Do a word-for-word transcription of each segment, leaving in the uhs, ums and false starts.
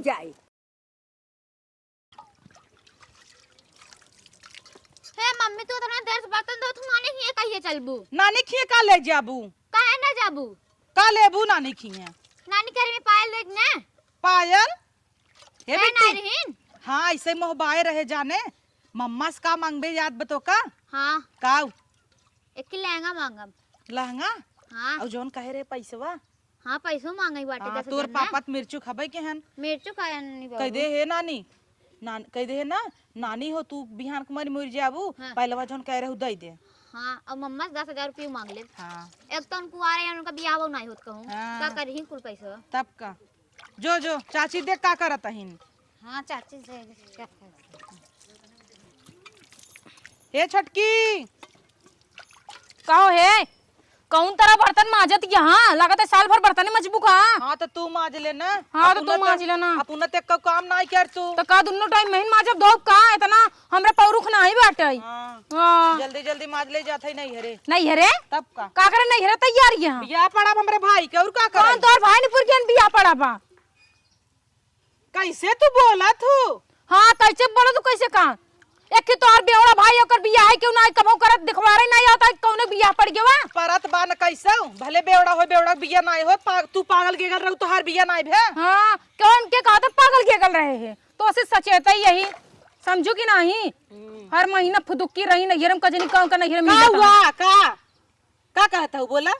जाई। हे मम्मी, तू इतना देर से बर्तन धोत हूँ, नानी खिए कहिए चलबू? नानी खिए का ले जाबू? काहे ना जाबू? का लेबू नानी खिए? नानी के घर में पायल देख ने। पायल? हे है ना बिट्टी। रहीन? हाँ, ऐसे मोहबाए रहे जाने। मम्मा से का मांगबे याद बतो का? हाँ। काऊ? एक ही लहंगा मांगम। लहंगा? हाँ। और जौन कहे रहे पैसवा? हाँ, पैसो मांगई बाटे हाँ, दस तोर हजार ना। पापा त मिर्चू खबे के हन। मिर्चू खाए नहीं कह बाबू। दे हे नानी, नान-, कह दे हे ना, नानी हो तू बिहान के मरी मुर जाबू, हाँ। पहलवा जौन कह रहू दे दे। हाँ, और मम्मा से दस हजार रुपये मांग ले। हाँ। एक तो उनको आ रहे हैं, उनका बियाह वो नहीं होत कहूँ। हाँ। का करी कुल पैसा? तब का? जो, जो, चाची देख का करत अहिन। हाँ, चाची से क्या करत? हे छोटकी। का हो हे? कौन तरह बर्तन माजत यहाँ? लागत है साल भर बर्तन ही मजबू का? हाँ, तो तू माज ले ना। हाँ, तो अपना तू माज ले ना। अपना ते का काम नहीं कर तू। तो का दुन्नो टाइम में ही माजब धोब का? इतना हमरा पौरुख नाही बाटे। हाँ। हाँ। जल्दी, जल्दी माज ले जात है नहीं हरे। नहीं हरे? तब का? का करे नहीं हरे तैयार यहाँ? बियाह पड़ा हमरे भाई के, और का कौन करे? तोर भाई ने पुरखियन बियाह पड़ा बा? कैसे तू बोलत हू? हाँ, कैसे बोलत हू, कैसे का? एक ही तोहर बेवड़ा भाई, ओकर बियाह है, क्यों ना कबहू करत, दिखवारे नहीं आता, कौने बियाह पड़ गवा? परत बा न कैसे? भले बेवड़ा हो, बेवड़ा बियाह नहीं हो, पा-, तू पागल गेगल रहू, तोहार बियाह नहीं भे। हाँ, कौन के कहत पागल गेगल रहे हैं? तो से सचेत ही यही, समझू कि नहीं? हम्म। हर महीना फुदुक्की रही, नैहर में कजनी, कहूँ का नैहर में का मिले हुआ? का? का कहत हऊ, बोला?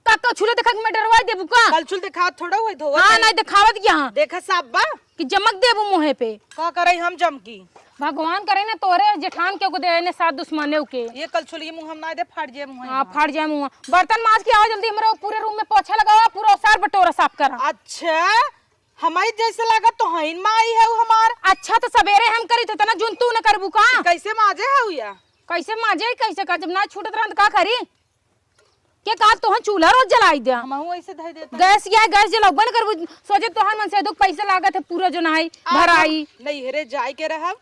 का, का छुले देखा कि मैं डरवाई देबू का? कलछुल देखावत थोड़ा हुई धोवत हाँ, है। नहीं देखावत यहाँ। देखा साफ बा। कि जमक देबू मुँहे पे। का करे हम जमकी? भगवान करे ना तोरे जेठान के को दे ने साथ दुश्मने के। ये कलछुल ये मुँह हम ना दे, फाट जाए मुँह हाँ, हमार। फाट जाए मुँह। बर्तन माज के आओ जल्दी, हमरा पूरे रूम में पोछा लगावा, पूरा ओसार बटोरा साफ करा। अच्छा, हमारी जैसे लागत तो हईन माई है उ हमार। अच्छा तो सवेरे हम करी थे तना जुन तू न करबू का? कैसे माजे है या? कैसे माजे, कैसे का, जब ना छूटत रहन त का करी? के का तोहन चूल्हा रोज जलाई द्या? हमहू ऐसे धइ देता। गैस या गैस जलाऊ बन करबू, सोचे तोहन मन से दुख पैसा लागत है पूरा जो नहाई आ, भराई। हम नैहरे जाए के रहब।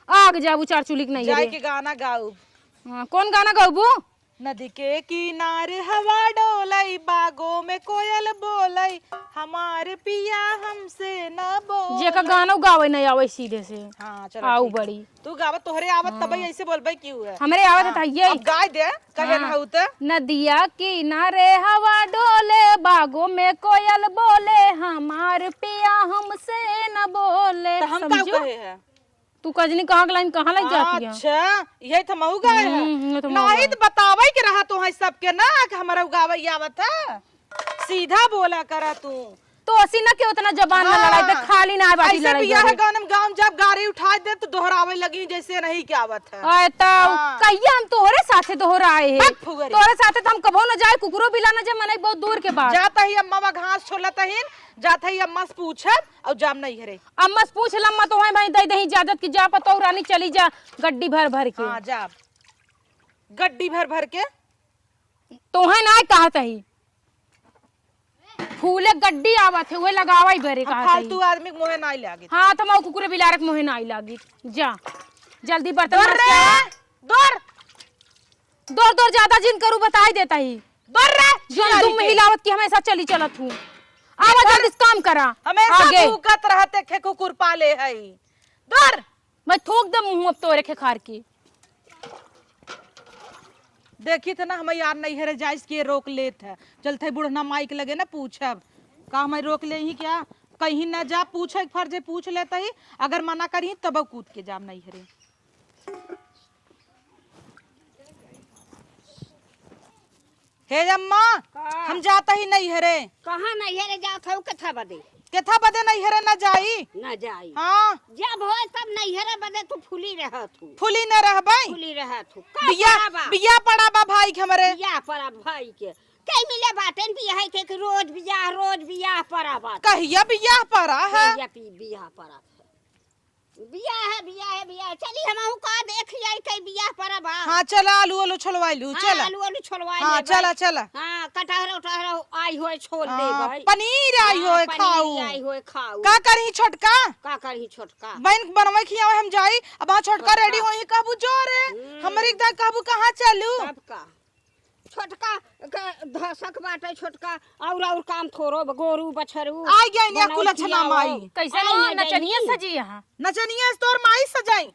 आग जाबू चार चुली के नैहरे। जाए के गाना गाऊ। हाँ, कौन गाना गाऊबू? नदी के किनारे हवा डोलई, बागों में कोयल बोलई, हमार पिया हमसे न बोले। जेका गाना गावे नहीं आवे सीधे से। हाँ, चलो आऊ ठीक। बड़ी। तू गावत तोहरे आवत तब हाँ। ऐसे बोलबे क्यों है? हमरे आवत हाँ, है ये। अब गाय दे, कहे हाँ। ना हऊ त। नदिया किनारे हवा डोले, बागों में कोयल बोले, हमार पिया हमसे न बोले। तो हम का समझू? कहे है? तू कजनी कहाँ के लाइन कहाँ लग जाती है? अच्छा, यही तो मऊ गाय है। हम्म, ये तो मऊ नहीं गाय। तो बतावे के रहा तो है सबके ना कि हमारा गावे आवत है। सीधा बोला करा तू। तो असी ना के उतना जबान ना हाँ। लड़ाई दे, खाली ना बाटी ऐसे लड़ाई बियाह करे। गाने में गाँव जब गाड़ी उठा दे तो दोहरावे लगी जैसे नहीं के आवत है। आए तो हाँ। कहिए हम तोहरे साथे दोहराए हैं। बक फुगरी। तोहरे साथे तो हम कबो ना जाए, कुकुरो बिला ना जाए, मने बहुत दूर के बात। जात ही अम्मा वा घास छोलत ही, जात ही अम्मा से पूछब और जाम नहीं हरे। अम्मा से पूछ ल, अम्मा तो वहीं भाई दे दे इजाजत कि जा पतोह रानी चली जा गड्डी भर भर के। हाँ, जाब। गड्डी भर भर के। तोहे नाय कहत ही। फूले गड्डी आवत है, उहे लगावई बरे अब कहत फालतू ही। आदमी के मुँहे नाय लागित। हाँ, तो मऊ कुकुरे बिलारे के मुँहे नाय लागित। जा, जल्दी बर्तन दूर माज रे, के आ। दूर। दूर, दूर ज्यादा जिन करू, बताई देता ही। दूर रे, जौन शिकारी दुम के। हिलावत की हमेशा चली चलत हूँ। आवा दूर। जल्दी से काम करा। हमेशा आगे। भूकत रहते खे कुकुर पाले है। दूर। मैं थूक दे मुँह अब तोरे खेखार के। देखी थे ना, हम यार नैहरे जाइस के रोक लेत है। चलत है बुढ़ना माई के लगे ना पूछब, का हमें रोक ले ही क्या? कहीं ना जा, पूछे के फर्ज है, पूछ लेत ही। अगर मना करी तब कूद के जाम नैहरे। हे अम्मा, का? हम जात ही नैहरे। कहाँ नैहरे जात हऊ? केथा बदे? केथा बदे नैहरे न जाई? न जाई। हाँ। जब होय तब नैहरे बदे तू फूली रहत हू। फूली न रहबै? फूली रहत हू। का बियाह, पड़ा बा? बियाह पड़ा बा भाई के हमरे। बियाह पड़ा भाई के। कई मिले बाटेन बियाह के कि रोज बियाह, रोज बियाह पड़ा बा। कहिया बियाह पड़ा है? कहिया पी-, बियाह पड़ा है? बियाह है, बियाह है, बियाह है। चली हमहू का देख आई कई बियाह पड़ा बा। हाँ, चला आलू, आलू छोलवाई लू, हाँ, चला। आलू, आलू छोलवाई हाँ, ले चला, भाई। चला। हाँ, कटहरो, उटहरो आई होए छोल दे हाँ, भाई। पनीर आई हाँ, होए पनीर खाऊ। आई होए खाऊ। का करही छोटका? का करही छोटका? बहन बनवे खियावे हम जाई, अब हाँ छोटका छोटका। रेडी होई कहबू जो रे, हम्म। हमरे एक दाई कहबू कहाँ चलू? तब का? छोटका के धसक बाटे, छोटका, और, और काम थोरो ब-, गोरू, बछरू, आइ गया इन्हें बनौतिया कुल अछना हो। माई। कैसे आई हो ना नचनिया जाई। सजी यहाँ? नचनिया से तोर माई सजाई।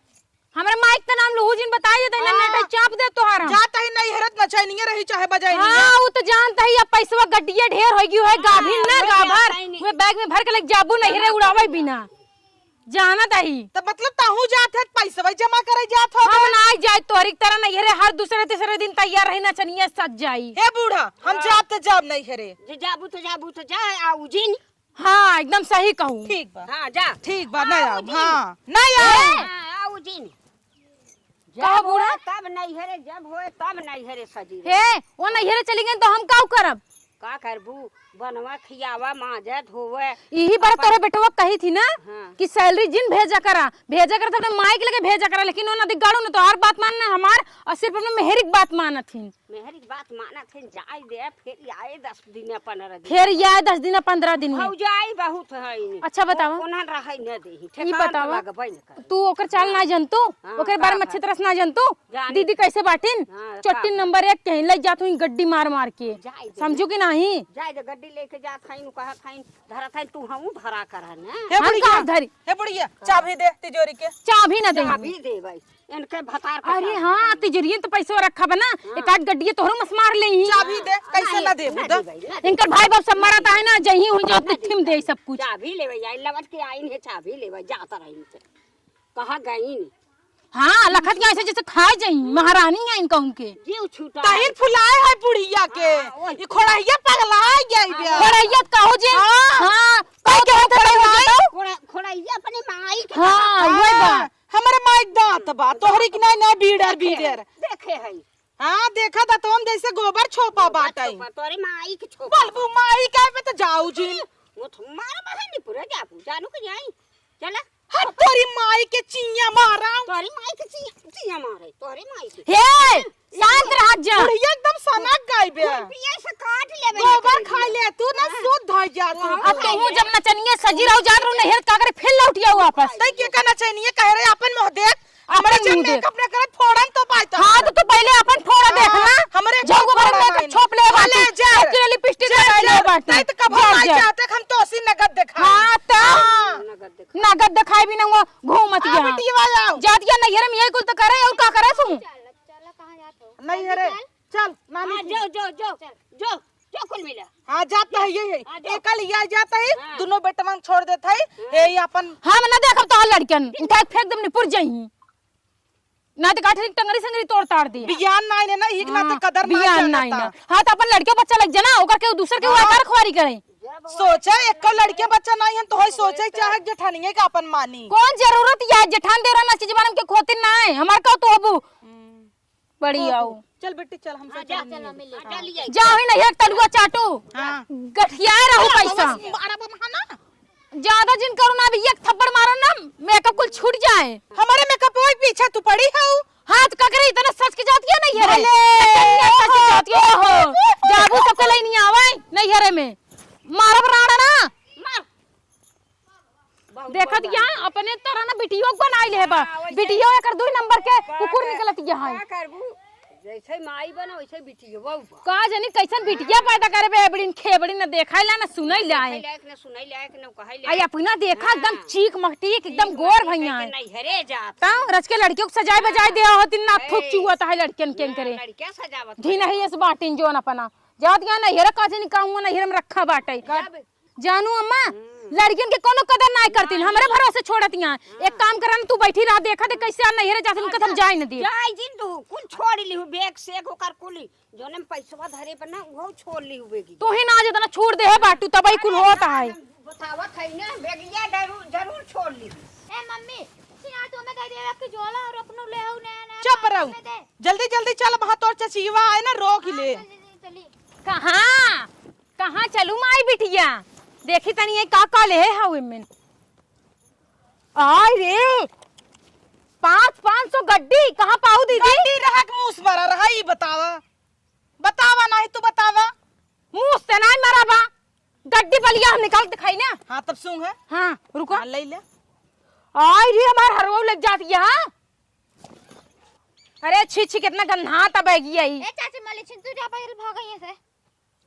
हमरे माई के नाम लूहू जिन बताई देते, ना हाँ। नेटा चाप दे तोहार हम। जात ही नैहरे त नचनिया रही चाहे बजनिया। हाँ, उ त जानत ही, अब पैसवा गड्डिया ढेर होइ गई है, हाँ, गाभिन ना वही गाभर, आता ही नहीं। वे बैग में भर के लेके जाबू नैहरे उड़ावे बिना। जानत ही। त मतलब तहू जात है, पैसवा जमा करे जात हो हम बे? ना जाए तोहरी तरह नैहरे, हर दूसरे तीसरे दिन तैयार रही नचनिया सज जाई। हे बूढ़ा, हम हाँ। जाब त जाब नैहरे। जे जाबू त जाबू त जा, आऊ जिन। हाँ, एकदम सही कहू। ठीक बा। हाँ, जा। ठीक बा, ना आऊ आऊ, जिन। हाँ, ना आऊ। हाँ, आऊ जिन। कहो जब बूढ़ा। होए तब नैहरे, जब होए तब नैहरे सजी रहे। हे, वो नैहरे चली गई तो हम का करब? का करबू? बनवा, खियावा, मांजे, धोवे। यही बार अपन तोरे बेटवा कही थी ना हाँ। कि सैलरी जिन भेजा करा, भेजा करा तो अपने माई के लगे भेजा करा, लेकिन वो नदी गाड़ू ना तो हर बात मानना हमार और सिर्फ अपने मेहरी की बात मानत थी। मेहरी की बात मानत है, जाए दे, फिर आए दस दिन, पन्द्रह दिन। फिर आए दस दिन, पन्द्रह दिन में। भौजाई बहुत है इन्हीं। अच्छा, बतावा। ओ-, ओनहन रहै न देही, ई ठेकान बतावा। लगबै न करे। तू ओकर चाल हाँ। ना जानतू? हाँ, ओकर का बारे में है? अच्छी तरह से ना जानतू? जानी। दीदी कैसे बाटिन? हाँ, चट्टी का है? नंबर एक कहीं लग जात हुई गड्डी मार मार के। जाए दे। समझू कि नहीं? जाए दे, गड्डी लेके जात हईन, कहत हईन, धरत हईन, तू हमू धरा कर है ना। हे हम बुढ़िया, कहाँ धरी? हे बुढ़िया, हाँ। चाबी दे तिजोरी के। चाबी ना दे। चाबी दे भाई। इनके भतार के अरे साथ हाँ, में। तिजोरियन तो पैसवा रखा बा ना, हाँ। एक आध गड्डिया तोहरो मस मार लेही। चाबी दे, हाँ, कैसे ना देबू ना द? देबै, ना इनकर देबै। भाई बाप सब मरत है ना, जही हुई जो ना तिथिम देबै। दे सब कुछ। चाबी लेबै, आई लवट के आइन है, चाबी लेबै, जात रही इनसे। कहाँ गईन? हाँ, लखत के ऐसे जैसे खा जाई, महारानी है इनका उनके। जीव छूटा। तहिन फुलाए है बुढ़िया के। हाँ, ओए। ये खोड़हिया पगला गई बे। खोड़हिया कहो जे? हाँ। हाँ, कह के हम खोड़हिया बताओ? खोड़ा-, खोड़हिया अपने माई के हाँ, कहा। वही बा। हाँ। हमरे माई के दांत बा, तोहरी के नाई, नाई, बीड़र, देखे, बीड़र। देखे हई। हाँ, देखा दांतवन जैसे गोबर छोपा गोबर बाटई। छोपा, तोहरी माई के छोपा। बोलबू माई के पे तो जाऊ जी। वो तो मारा बहानी पूरा जाबू, जानू के जाई। चला। हट तोरी माई के चिया मारा। तोहरी माई के चिया, चिया मारे, तोहरी माई के। हे, शांत रह जा। बुढ़िया एकदम सनक गई बे। खुरपिया से काट लेबे गोबर लेकिन। खा ले, तू ना हाँ। शुद्ध हो जा तू। हाँ। अब तू जब नचनिया सजी रहो, जात रहो, नैहर का करे, फिर लौट आओ वापस। तै के का नचनिया कह रहे, अपन मुंह देख। हमरे अपन जब मुंह देख। मेकअप न करत, फोड़न तो पाई तो। हाँ, तो तू पहले अपन फोड़ा देख ना। हाँ, हमरे जो का गोबर फोड़ा मेकअप नहीं। छोप ले हाँ, बाटे, ले जा। एक किलो लिपस्टिक जा, लगा ले जा। बाटे। नहीं तो कब जा, हम आई जा। जाते, हम तो उसी नगद दिखाई। हाँ, तो। हाँ। नगद दिखाई। नगद दिखाई भी ना हुआ, घूमत हाँ, यहाँ। बेटी, आ जाओ। जात यहाँ नैहरे में यही कुल तो करे, और का करे तू? चल, चल, कहाँ जात हो? नैहरे। चल। चल, नानी हाँ, की। जो, जो, जो, चल। जो, जो कुल मिला। हाँ, जात तो है, यही है। हाँ, जो। एकल या जात है, हाँ। दोनों बेटवन छोड़ देत है, हाँ। हे, ये अपन हम ना देखब तोहार लड़कन, उठा के फेंक देब, निपुर जइहीं। ना तो गाठरी टंगरी संगरी तोड़ ताड़ दे। बियान नाई ने ना, इही के नाते हाँ, कदर नाई बियान नाई जानता। ना। हाँ, तो अपन लड़के बच्चा लग जाना, ओकर के दूसर के हाँ। उड़ा कर खुआरी करे। सोचे, एको लड़के बच्चा नाई है, तो होई सोचे चाहे जेठानिए का अपन मानी। कौन जरूरत या जेठान देवरा ना चीज बनम के खोती ना है, हमार का तो हबू। हम्म। बड़ी आओ। चल बेटी, चल, हमसे हाँ, जा, चल, चल, मिल। मम्मी ले। हाँ, जा, ले आई। जाओ ही नहीं, एक तलुआ चाटू। हाँ। गठियाए रहू हाँ, पैसा। बस मारा बा महा ना। ज्यादा जिन करू ना, अभी एक थप्पड़ मारो ना, मेकअप कुल छूट जाए। हमारे मेकअप वही पीछे तू पड़ी हऊ। हाथ ककरे इतना सच के जाती है नहीं है रे। भले। इतना सच के जाती है, ओहो। जाबू सबके ले नहीं आवे, नहीं है रे में। मारब राड़ा ना। मार। बहुत देखत बड़ या बात। अपने तरह ना बिटियो के बनाई ले बा। हाँ, वैसे बिटियो एकर दुई नंबर के का कुकुर कर-, निकलत या है। का करबू? जैसे माई बना वैसे बिटियो बा। का जानी कैसन बिटिया हाँ। पैदा करे बे, एबड़िन खेबड़िन न देखाई ला, न सुनाई ला है। देखे लायक, न सुनाई लायक, न कहै आई लायक। अपना देखा हाँ। एकदम चीक मकटीक, एकदम चीक गोर मकटीक भैया करके है। नैहरे जात। ता रच के लड़कियों को सजाए बजाए हाँ। दे होती ना ए, थूक चुआ ता है लड़कियन के हाँ, करे। लड़किया सजावत ढी है। नहीं इस बाटिन जोन अपना। जात गया नैहरे का जानी का हुआ नैहरे में रखा बाटे। जब जानू अम्मा, हम्म। लड़कियन के कोनो कदर नाय करतीन, नाय। हमरे भरोसे छोड़त यहाँ। हाँ। एक काम करन, तू बैठी रह, देखा दे कैसे आ नैहरे जात, उनका हम हाँ, जाए न दिए। जाए जिन तू, कुल छोड़ लिहू, बैग से ओकर कुल, जोने में पैसवा धरे पर ना, उहो छोड़ लिहू बेगी। तू ही ना आज इतना छोड़ दे है बाटू, तब ही कुल अरे होता ना, है। हम बतावत है ना, बेगिया जरूर, जरूर छोड़ लिहू। ए मम्मी, सिया तो में दे दे के झोला और अपनो ले आओ नया नया चुप रहो। में दे। जल्दी जल्दी चल, वहाँ तोर चचिवा आए ना, रोक हाँ, ले। चली, चली, चली। कहाँ? कहाँ चलू माई बिटिया? देखी तनी ये का का लेहे हऊ एमेन। आय रे, पाँच, पाँच सौ गड्डी कहाँ पाऊ दीदी? गड्डी रहा के मूस मरा रहा, ई बतावा। बतावा नाही तू बतावा। मूस से नाही मरा बा। गड्डी बलिया हम निकाल के दिखाई ना। हाँ, तब सूंघ है। हाँ, रुको। हाँ, ले ले। आय रे, हमार हरवा लग जाती है, हाँ? अरे छी छी, कितना गंधात बैगी आई। ए चाची, मलिछिन, तू जा, पहिले भाग यहाँ से।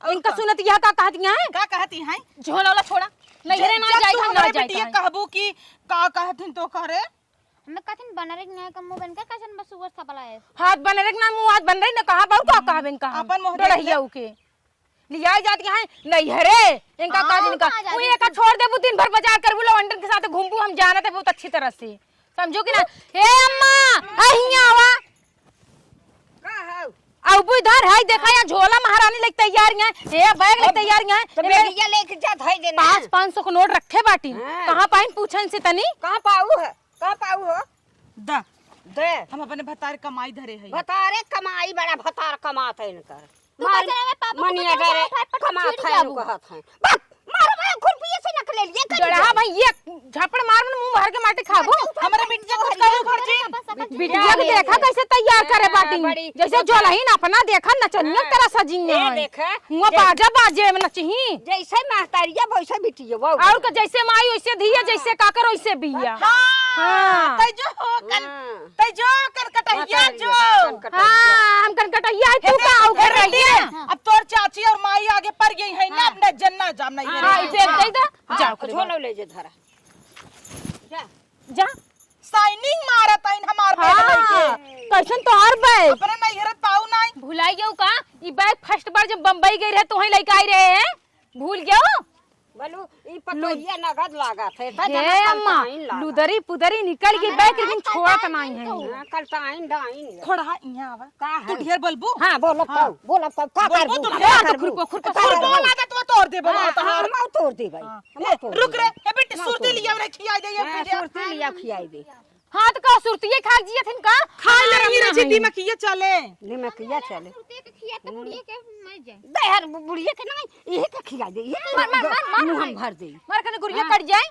और इनका का? सुनत यह का कहत यहाँ है? का कहत यहाँ है? झोला वाला छोड़ा, नहिरे जब, ना जब जाए तू का, ना हमरे जाए बिटिया का। कहबू कि का कहत हिन तो करे? हमें कथिन बनरे के ना कम मुंह बन के कैसन बस सुअर थपला है। हाथ बनरे के ना मुंह, हाथ बन रही ना, कहाँ बाऊ का कहबेन कहाँ? अपन मुंह देख ले। डढ़िया के। लियाई जात यहाँ नैहरे, इनका का हाँ, दिन का। कहाँ जात तू एका छोड़ देबू, दिन भर बाजार करबू, लवंडन के साथ घूमबू, हम जानत है बहुत अच्छी तरह से। समझो कि ना? ए अम्मा, आ हियां आवा। का हौ? अबू इधर है, देखा यहाँ झोला महारानी लेके तैयार यहाँ, ए बैग लेके तैयार यहाँ, तो एमे बेगिया लेके जा, धई देना। पाँच, पाँच सौ के नोट रखे बाटी। हाँ। कहाँ पाइन पूछन से तनी? कहाँ पाऊ है? का पाऊ हो? द। दे। हम अपने भतार कमाई धरे हई। भतारे कमाई, बड़ा भतार कमात है इनकर। तू मार, बजावे पापा, तू मनिया तो डरे उठाए, पटक कमात छीट है, जाबू। कहत है। बस, मार, मार, खुरपिए से नक ले लिए, कर जड़ा दे। भाई, ये झापड़ मार, मन मुंह भर के माटी खाबू। हमरे बिटिया कुछ कहो, भौजी। बिटिया के देखा कैसे तैयार करे हाँ, बाटी। बड़ी जैसे जोलहीन अपना देखा, नचनिया हाँ। तरह सजिया ए, है। देखे, हुआ जै-, बाजा बाजे में नचही। जैसे महतारिया, वैसे बिटिया, वो। और का जैसे माई, वैसे धिया, हाँ। जैसे काकर, वैसे बिया। हाँ। हाँ। तै जो हो, कन-, हाँ। तै जो, कनकटहिया जो। कनकटहिया। हाँ, हम कनकटहिया है, तू का, ऊ कर रही है। अब तोर चाची और माई आगे पड़ गई है ना, हाँ। अपना जन्ना जाम नहीं हाँ, है। इसे दे दे, हाँ, जाओ, करे झोलो बाप। ले जे धरा। जा। जा। Shining मारत आइन हमार बैग हाँ, लेके। कैसन तोहार बैग? अपने नैहरत पाऊ नाई। भुलाई गयो का? ई बैग first बार जब बम्बई गई रहे, तो वहीं लेके आई रहे हैं। भूल गयो? बोलू, ई पतोहिया नगद लागत है, इतना हे जना अम्मा, कलताइन लागत। लुदरी पुदरी निकल गई, अरे बैग लेकिन छोड़त नाई है। हाँ, कलताइन डाइन। थोड़ा इहाँ आवा। का तू है? ढेर बोलबू? हाँ, बोलब हाँ। तब, बोलब तब, का बोलबू करबू? तू का ढेर करबू? खुरपो, खुरपो, का करबू? बोल आदत वो तोड़ देबो, हाँ, तोहार। हम तोड़ देबै। हाँ। हम ए, तोड़ रुक रे, देबै। ए बेटी, हम सुरती तोड़ लिया देबै। रे, खियाई दे, ये हाँ, पीरिया। सुरती लिया, खियाई दे। हाँ, तो का सुरतिये खाए जियत हिन का? खा ले रही रे, नहीं। दिमकिया चले। दिमकिया चले। सुरतिये के खिया तो बुढ़िया के मर जाए। दे यार, बु-, बुढ़िया के नहीं, इहे के खिया दे, इहे के मार, मार, मार, मार, मुंह मार। हम भर दे। मार, कने गुड़िया हाँ। कट जाए।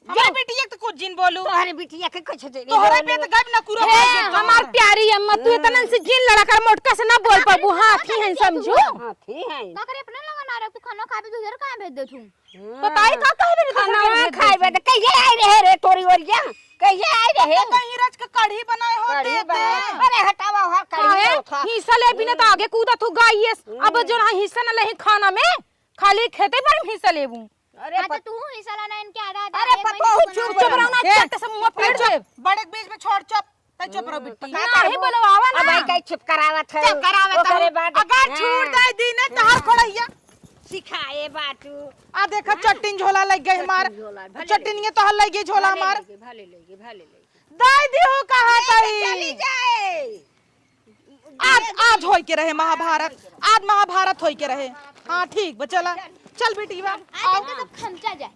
हमरे जा। बिटिया के तो कुछ जिन बोलू। तोहरे बिटिया के कुछ दे। तोहरे पे तो गब ना कुरो हे, बोल देता हमार है। प्यारी अम्मा, तू हम्म। इतना से जिन लड़ा कर मोटका से ना बोल पाबू, हाथी है, समझू। हाथी है। का करे, अपने लगा ना रख, तू खाना खाबे, दूसरे कहाँ भेज दे तू? बताई का कह रहे थे खाना ससुर में खाए बदे कहिए आई रहे रे तोरी ओरिया? कहिए आई रहे? तो कहीं रच के कढ़ी बनाए हो कढ़ी दे दे। बनाए। अरे हटावा, वहाँ कढ़ी काहे? होता। हिस्सा ले बिना तो आगे कूदा तू गाइएस। अब हम्म। जो ना हिस्सा ना लेही खाना में, खाली खेते पर में हिस्सा लेबू। अरे हाँ, तो पत- तू हिस्सा लाना इनके आधा आधा अरे है, पतोहू मैंने चुप बनाया। चुप रहो ना, ए, चट्ट से मुंह फेर चुप, दे। बड़े के बीच में छोड़ चुप। तै चुप रहो बिट्टी। हम्म। नहीं बोलवावा अब ना। आई कई चुप करावत है। चुप करावत ओकरे है। बाद अगर हाँ। छूट जाए दीने तहार खोड़ैया। सिखाए बाटू। आ देखा हाँ। चट्टिन झोला लग गए हमार। चट्टिन झोला, भले चट्टिनिया ले। तोहर लग गए झोला भले हमार। ले गए, भले ले गए, भले ले गए। दाई दी हो कहा लेके तई। चली जाए। आज, आज होई के रहे महाभारत। आज महाभारत होई के रहे। हाँ ठीक बा चला। चल बेटी बा। आज आओ। इनके सब खमचा जाए।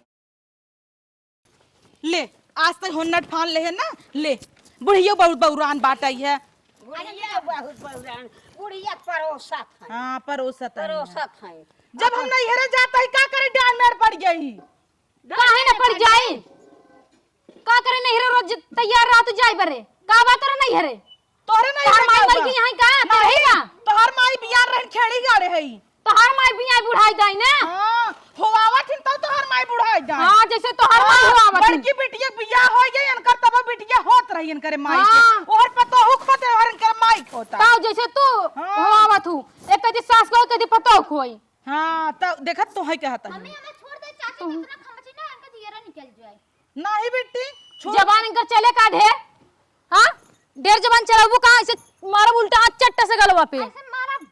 ले, आज तक हो नट फान ले है ना, ले। बुढ़ियो बहुत बौरान बाटई है। बुढ़िया बहुत बौरान, बुढ़िया परोसत है। हाँ, परोसत है। परोसत है। जब हम नैहरे जात ही, का करे डांड में पड़ गई? काहे न पड़ जाई? का करे नैहरे रोज तैयार रहत जाए बरे? का बात रे नैहरे? तोहरे नहीं तोहर माई मर गई यहाँ का? नहीं, तोहर माई बियान रहन खेड़ी गाड़े है। तोहार माई बियाई बुढ़ाई दाई ने? हाँ, होवावत हिन तब तोहार माई बुढ़ाई दाई। हाँ, जैसे तोहार माई हाँ, होवावत हिन। बड़की बिटिया के बियाह हो गई, इनकर तब बिटिया होत रही इनकरे माई के। हाँ। ओहर पतोहू खोते, ओहर इनकर माई खोता। ताऊ जैसे तू हाँ। होवावत हूँ, एक कदी सास को, एक कदी पतोह खोई। हाँ, तब देखत तू है कहत है। मम्मी, हमें छोड़ दे, चाची तू कितना खमची ना, इनका जियरा निकल जाए। नहीं बेटी, छोड़। जबान इनकर चले का ढेर? हाँ? ढेर जबान चलाबू का? ऐसे मारब उल्टा हाथ चट्ट से गलवा पे। ऐसे मारब।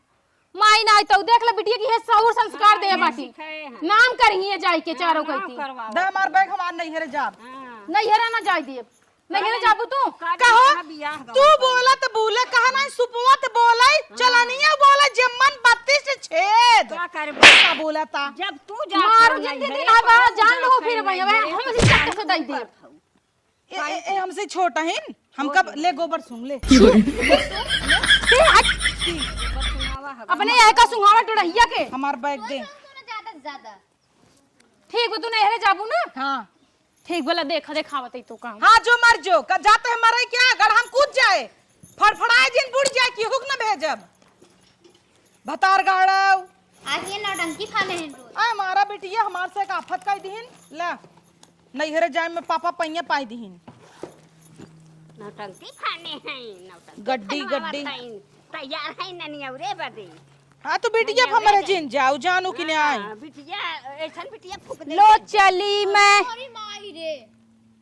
माई ना आई तो देख ले बिटिया की है सहूर संस्कार दे बाटी। सिखाए हैं। नाम करिए जाई के हाँ, चारों नाम कहती। करवाओ। दे हमार बैग, हमार नैहरे जाब। हाँ। नैहरे ना जाए दिए। नैहरे जाबू तू? का कहो, बियाह तू गवा बोला तो बोले, कहा नहीं सुपुआ तो बोले, हाँ। चलनिया बोले, जे मन बत्तीस छेद। का करबू? का बोला ता? जब तू जा मारो कर जिंदगी नहीं दिन है, आवा, तू जान जा लो कर फिर भैया, नहीं है, हम इसी चक्कर से दई दे। ए, ए, ए, हमसे छोटा है न? हमका ले गोबर सूंघ ले। ए, हट। अपने यह का सुंघावा टोड़हिया के। हमार बैग दे। सुनो, सुनो, ज्यादा से ज्यादा। ठीक बा, तू नैहरे जाबू ना? हाँ। ठीक बोला, देखा, देखावत है तो काम। हाँ, जो मर जो, का जाते हैं मरे क्या? गढ़ हम कूद जाए, फड़फड़ाए जिन बुड़ जाए, केहू के न भेजब। भतार गाड़व। आज ये नौटंकी फाने हैं रोज। आ, हमारा बिटिया हमार से एक आफत कई दिहिन। ला, नैहरे जाए में पापा पैया पाई दिहिन। नौटंकी फाने हैं, नौटंकी गड्डी, फनवावत गड्डी। हैं, तैयार हैं ननियौरे बदे। हाँ, तो बिटिया ननियौरे हमरे बदे। जिन जाऊ, जानू कि नहीं आई? हाँ, बिटिया, ऐसन बिटिया फूक दे। लो चली मैं। अरे माई रे।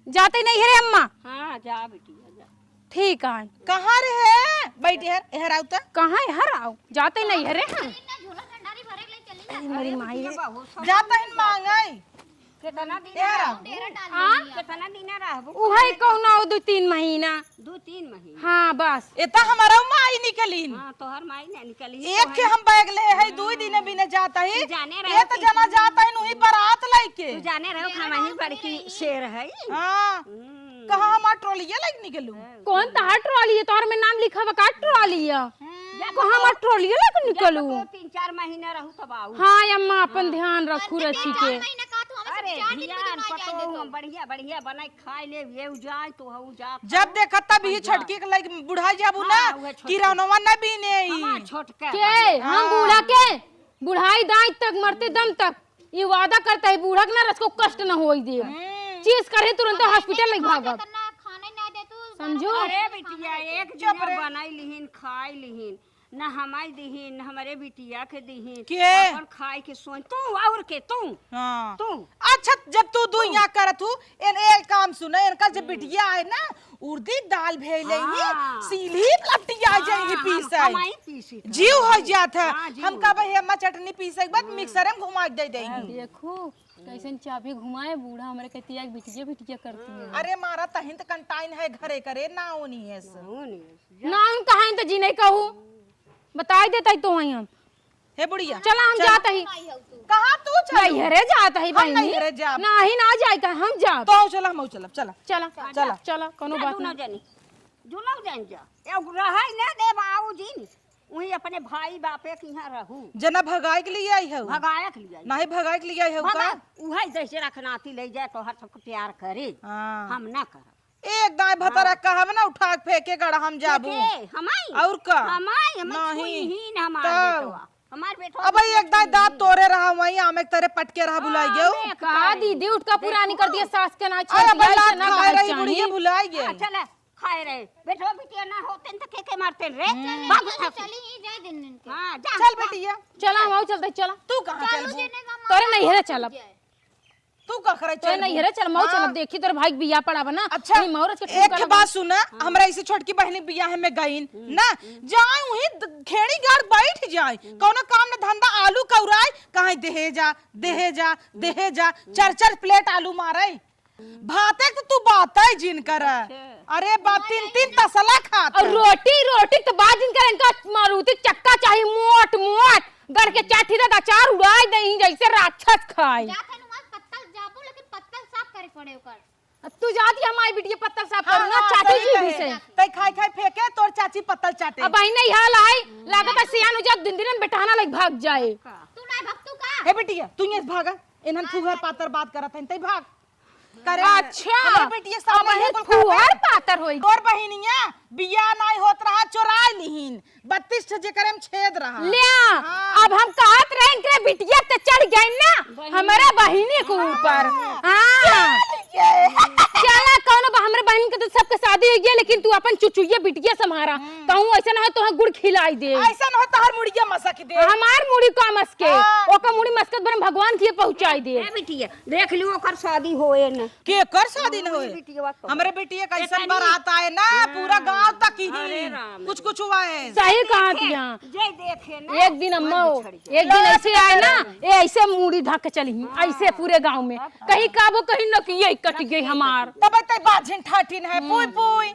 जाते नहीं है रे अम्मा। हाँ, जा बिटिया, जा। ठीक है। कहाँ रे है? बैठी है, एहर आऊ त। कहाँ एहर आऊ? जाते नहीं है रे हम। इतना झोला ढंडारी भरे के ले चली। अरे, मेरी माई रे। बहुत सारा जाता है मांगाई। कितना दिन एहर आऊ। रहबू? आ? कितना दिन रहबू? उहे कौनो दो तीन महीना। दो तीन महीना। हाँ, बस। एता हमारा माई निकलिन। हाँ, तोहर माई ना निकलिन, एक के तोहर हम बैग ले है, हाँ। दुई दिन बिना जाता ही। तू जाने रहे ये तो कि जना जाता है, नुही बारात लेके। तू जाने रहो कि हम ही बड़की शेर है। हाँ। हम्म। कहाँ हमार ट्रॉलिया लेके निकलू? हाँ। कौन तहार ट्रॉली है? तोहर में नाम लिखा बा का ट्रॉली है? हम्म। कहाँ हमार ट्रॉलिया लेके निकलू? तीन चार महीना रहू तब आऊ। हाँ अम्मा, अपन हाँ। ध्यान रखू, अरे, रखी तीन चार के। महीना का तू हमें अरे, चार दिन में ध्यान दिमाग जाए पतो दे तो। हम बढ़िया, बढ़िया बनाई खाए ले, ये उ जाए तो हऊ जा। जब देखा तब ही हम जा। छोटकी के लइके बुढ़ाई जाबू हाँ, ना, उहे छोटकी। किरनवा ना बीने ही। हमार छोटका के? हाँ। हम बूढ़ा के? बुढ़ाई दाई तक, मरते दम तक। ई वादा करता है बूढ़ा के ना रस को कष्ट न होई दे। हम्म। चीज करे तुरंत हॉस्पिटल लेके भागब। खाना ना दे तू, समझू? अरे बिटिया, एक चुप दिन रे। बनाई लिहिन, खाई लिहिन। न हमाई दिहिन, न हमरे बिटिया के दिहिन। के? अपन खाए के सोच। तू और के? तू। हाँ। तू। अच्छा, जब तू दू तू। यहाँ करत हूँ, इन एक काम सुने, इनका जब हम्म। बिटिया आए ना, उर्दी दाल भेल ही, हाँ। सीली लपटी आ जाएगी हाँ, हम पीसे। हमाई पीसी था। जीव हो जात है। हाँ, जीव हम हो कब जात। हे अम्मा चटनी पीसे के बाद हम्म। मिक्सर में घुमा के दे देंगे। देखू, कैसन चाबी घुमाए बूढ़ा हमरे कहती है, बिटिया, बिटिया करती है। अरे मारा तहिन त कंटाइन है घरे करे, ना ओनी है से। ना ओनी है से। ना हम कहाँ त जी नहीं कहू, बताई देता ही तो वहीं हम। हे बुढ़िया, चला हम चल। जात ही। कहाँ तू चल? नैहरे जात ही हम बहिनी। नैहरे जाब। नाही ना जाए का, हम जाब। तो चला, हम चलब, चला। चला, चला। चला, कोनो जा बात दोनों नहीं। जनी, दोनों जन जा। ए, रहै न दे बाबूजी न। उही अपने भाई बापे के यहाँ रहू। जना भगाए के लिए आई है? भगाए के लिए आई। नाही भगाए के लिए आई है का? उहे जैसे रखनाती ले जाए तोहर सबके प्यार करे। हाँ। हम ना करब। एक दाई भतरा हाँ। कहब ना उठा के फेंके गड़ा हम जाबू। फेंके, हमाई? और का? हमाई, हमाई नहीं। छुईहीन हमार तब। बेटवा। हमार बेटवा अब भाई एक दाई दांत तोरे रहा वहीं आमे के तरे पटके रहा भुलाई गयो। आमे के का तरे। दीदी उठका पुरानी कर दिया सास के ना अरे छोड़ दिया, भला इतना खाए गाय रही चाहिए। बुढ़िया भुलाई गए। हाँ, चला। खाए रहे। बेटवा बिटिया ना होते न त के के मारते रे। हम्म। भाग चली, उठा के। चली, ई जाए दिन इनके। हाँ, जा। चल बेटिया। चला, हम चलते, चला। तू कहाँ चलबू? तोरे नैहरे चलब। तू का करे तोरे चलबू? नैहरे चल, मऊ चलब। हाँ। देखी तोरे भाई के बियाह पड़ा बा ना। अच्छा, वही मऊ रच के एक ठुमका ठे लगा। बात सुना, हाँ। हमरा इसे छोटकी बहिनी बियाह में गईन, हम्म। ना, जाए वहीं द-, खेड़ी गाड़ बैठ जाए। हम्म। कौनो काम न धंधा, आलू कौराए, कहाँ देहे जा, देहे जा, देहे जा, हम्म। चार चार प्लेट आलू मारे। भाते के तो तू बातै जिन कर। अच्छा। अरे बा, तीन तीन तसला खात। और रोटी, रोटी तो बात जिन कर, इनका मारुति चक्का चाही मोट मोट, गड़ के चाठी दे अचार उड़ाई दे जैसे राक्षस खाई। जात है नुमान पत्तल जाबो, लेकिन पत्तल साफ करे पड़े ओकर। अब तू जाती हमारी बिटिया पत्तल साफ हाँ, करू ना, हाँ, चाटी सही जी भी कहे। से। तै खाई खाई फेंके, तोर चाची पत्तल चाटे। अब बहिने हाल आई, लागत है सियान हो जा, दिन दिन में बेटाना लग भाग जाए। तू ना भग, तू का? हे बिटिया, तू ये भागा, इन्हन फुहर पातर बात करत हैं, तै भाग। करे, अच्छा, हमरे बिटिया अब सामने ये ये कुल फुहर कहत है। पातर होई। तोर बहिनिया बियाह नाई होत रहा, चोराई लिहिन, बत्तीस ठे जेकरे में छेद रहा। ल्या, हाँ। अब हम कहत रहे इनके बिटिया ते चढ़ गई ना बहिनी। हमरे बहिनी के हाँ। ऊपर। हाँ। चल ये। चला, कौनो बा, हमरे बहिनी के तो सबके शादी हो गया, लेकिन तू अपन चुचुइया बिटिया संभारा। हम्म। कहूँ ऐसा ना हो तो गुड़ खिलाई दे। ऐसा ना हो तोहर मुड़िया मसक दे। हमार मुड़ी का मसके, हाँ। ओकर मुड़ी मसकत बरम भगवान के पहुँचाई दे। ए बिटिया, देख लियो ओकर शादी होए न। केकर शादी न होए? बिटिया तो। हमरे बिटिया का ऐसन बारात आए ना, हाँ। पूरा गांव तक ही अरे राम। कुछ कुछ हुआ है। सही कहा देखे, तिया। जे देखे ना, एक दिन अम्मा, वही बिछड़ जाए। एक दिन ऐसे आए ना, ए ऐसे मूड़ी ढक के चली, हाँ। ऐसे पूरे गांव में। तब का? कहीं काबो, कहीं नकिया कट गई हमार। तब ते बाझिन ठाठिन है, हम्म। पुई पुई।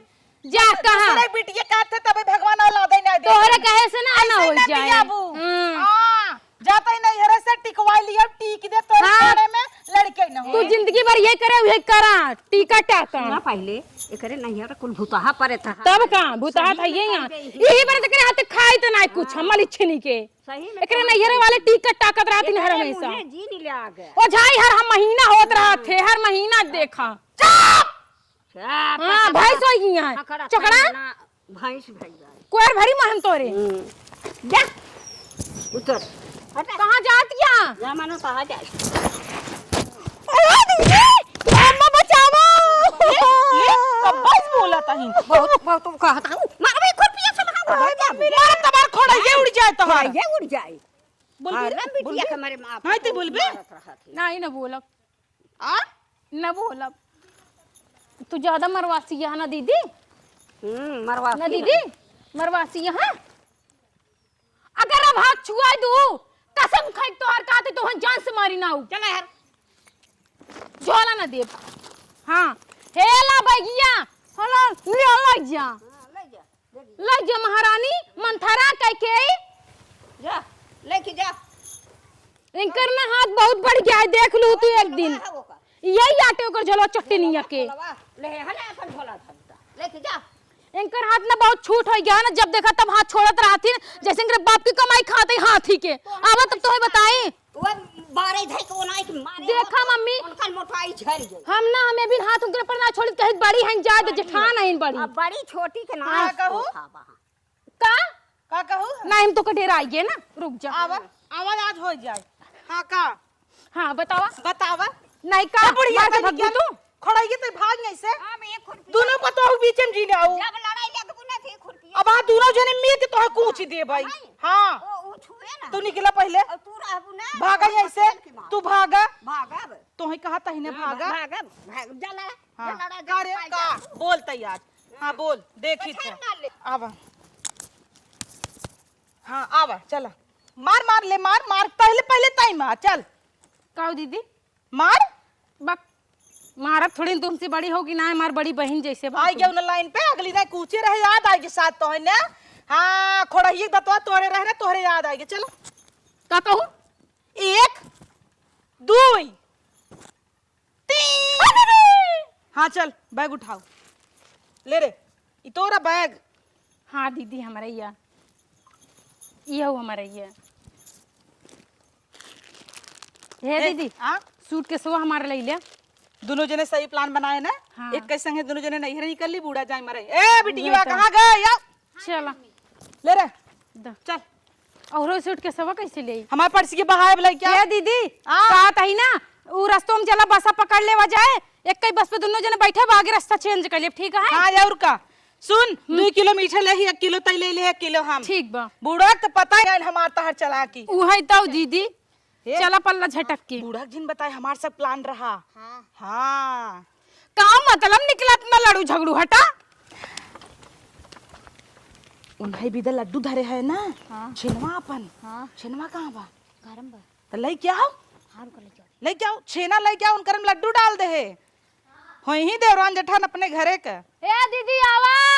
जा कहाँ? दूसरे बिटिया का थे, तबे भगवान औलादे ना दे। तोहरे कहे से ना, ना ऐसे होई ना जाए। बियाबू। हम्म। हाँ, जाता ही नैहरे से टिकवा लिया, टीक दे तोरे हाँ। खाने में लड़के न हो। तू जिंदगी भर ये करे, ये करा, टीका टाका। सुना पहले, एकरे नैहर कुल भुतहा परे था। तब का? भुतहा सही था ये में यहाँ। कर दे ही। यही बार तक हाथ खाई तो ना कुछ, हाँ। हम मलिछनी के। सही में एकरे खाई नैहरे तो वाले टीका टाकत रहती एकरे नहर हमेशा। मुँहे जी नहीं ले आ गए। ओ झाई हर हम महीना होत रहा थे, हर महीना देखा। चुप! हाँ, भैंस होई गई है। हाँ, करा, चोकड़ा? खाई ना, भैंस भई जाए। कोयर भरी महन तोरे। हम्म। जा, उतर। हट। कहाँ जात या? जा मानो कहाँ जाए। अरे दीदी, अम्मा बचावा। ले, ले, कब भैंस बोला? तही। बहुत, बहुत कहत हूँ। मारबे खुरपिया से भाग, अरे भाग, मम्मी रे, मार तबार खोड़ा, ये उड़ जाए तोहर। ये उड़ जाए। बोल हाँ, बे, ना बिटिया बोल बे। के मारे माँ हाँ, ते बोल बे। मारत रहत है। नहीं ना बोलब। आ? ना बोलब। तू ज्यादा मरवासी यहाँ ना दीदी। हम्म, मरवासी ना है। दीदी, मरवासी यहाँ। अगर अब हाथ छुआ दू, कसम खाई तोहर कहते तोहन जान से मारी ना आऊ। चला यार। झोला ना देब। हाँ। हे ला बैगिया, होला, ले ला जा। हाँ, ले जा, ले जा। ले जा महारानी, मंथरा कह के। जा, लेके जा। इनकर ना हाथ बहुत बढ़ गया है, देख लू तू एक दिन। है वो का? यही आटे ओकर झोला चट्टनिया के। खोलवा, ले, हले अपन झोला धर। लेके जा। इनकर हाथ ना बहुत छूट हो गया है ना, जब देखा तब हाथ छोड़त रहथिन, जैसे इनकर बाप की कमाई खाते हाथी के। आवा तब तोहे बताई। वो बारे धई के ओनाई के मारे देखा हो, मम्मी, उनकर मोटाई झड़ गई। हम ना, हमें भी हाथ उनके ऊपर ना छोड़ी, कहीं बड़ी हैं, जा दे, जेठान है बड़ी। अब बड़ी छोटी के ना का कहू? का? का कहू? नहीं, हम तो के डेराइए ना, रुक जा। आवा, आवा, आज हो जाए। हाँ, का? हाँ, बतावा। बतावा। नहीं, का? ए, बुढ़िया, मार के तनी भगबू क्या तू? खड़ाइए तो भाग नहीं से। हाँ, मैं खुरपी दोनों पतोह बीच में जीने आऊ। जब लड़ाई लगबू ना, फिर खुरपी अब हाँ, दोनों जने मिल के तोहे कूच दे भाई। नहीं। हाँ। ओ, ऊ छुए ना। तू निकला पहले। और तू रहबू ना, भागा तो यहीं से। पटेल की माँ। तू भागा। भागब। तोहे कहा तही ने हाँ, भागा। भागब। भाग, जा लड़ा। हाँ। जा लड़ा, जा का रे, लड़ा, का? जा। बोलता ही आज। हाँ, बोल, देखी पछाड़ थे। मार ले। आवा। हाँ, आवा, चला। मार, मार ले, मार, मार, पहले, पहले तई मार, चल। का हो दीदी? मार। बक, मारब थोड़ी, तुमसे बड़ी होगी ना, हमार बड़ी बहिन जैसे बा आई तुम। गया उन लाइन पे, अगली ना कूचे रहे, याद आएगी साथ तो है ना। हाँ, खोड़हिए दतवा तोहरे रहे ना, तोहरे याद आएगी, चलो। का कहू? एक, दुई, तीन। अरे रे! हाँ, चल, बैग उठाओ। ले रे, ई तोरा बैग। हाँ, दीदी, हमारा ये। ये हो हमारा ये। हे ए, दीदी, हाँ? सूट के सो हमारा ले ले। दोनों जने सही प्लान बनाए ना? हाँ। एक के संगे दोनों जने नैहर निकल ली, बूढ़ा जाए मरे। ए, बिटिया, उहे तो। कहाँ गए? आओ। चला। ले रे। द। चल। औरो सूट के सवा कैसे ले आई? हमारे पर्स के बहाए वाला क्या? ए दीदी, आ? कहा तही ना, उ रस्तों में चला, बसा पकड़ लेवा जाए, एक ही बस पे दोनों जने बैठे, आगे रास्ता चेंज कर लेब, ठीक है? हाँ, और का? सुन, हम्म। दो किलो मीठा ले ही, एक किलो तई ले ले, एक किलो हम। ठीक बा। बूढ़ा तो पता है हमार तहर चला की। उहे तो दीदी, हे, चला पल्ला झटक के। बूढ़ा जिन बताए, हमार सब प्लान रहा। हाँ। हाँ। का मतलब निकलत ना लड़ू झगड़ू, हटा। उन्हें भी तो लड्डू धरे है ना, हाँ। छेनवा अपन। हाँ। छेनवा कहाँ बा? घर में बा। तो लई क्या हो? हाँ, रुको, लई क्या? लई क्या हो? छेना लई क्या? उनकर में लड्डू डाल दे है। होई ही देवरान जेठान अपने घरे का। ए दीदी आवा।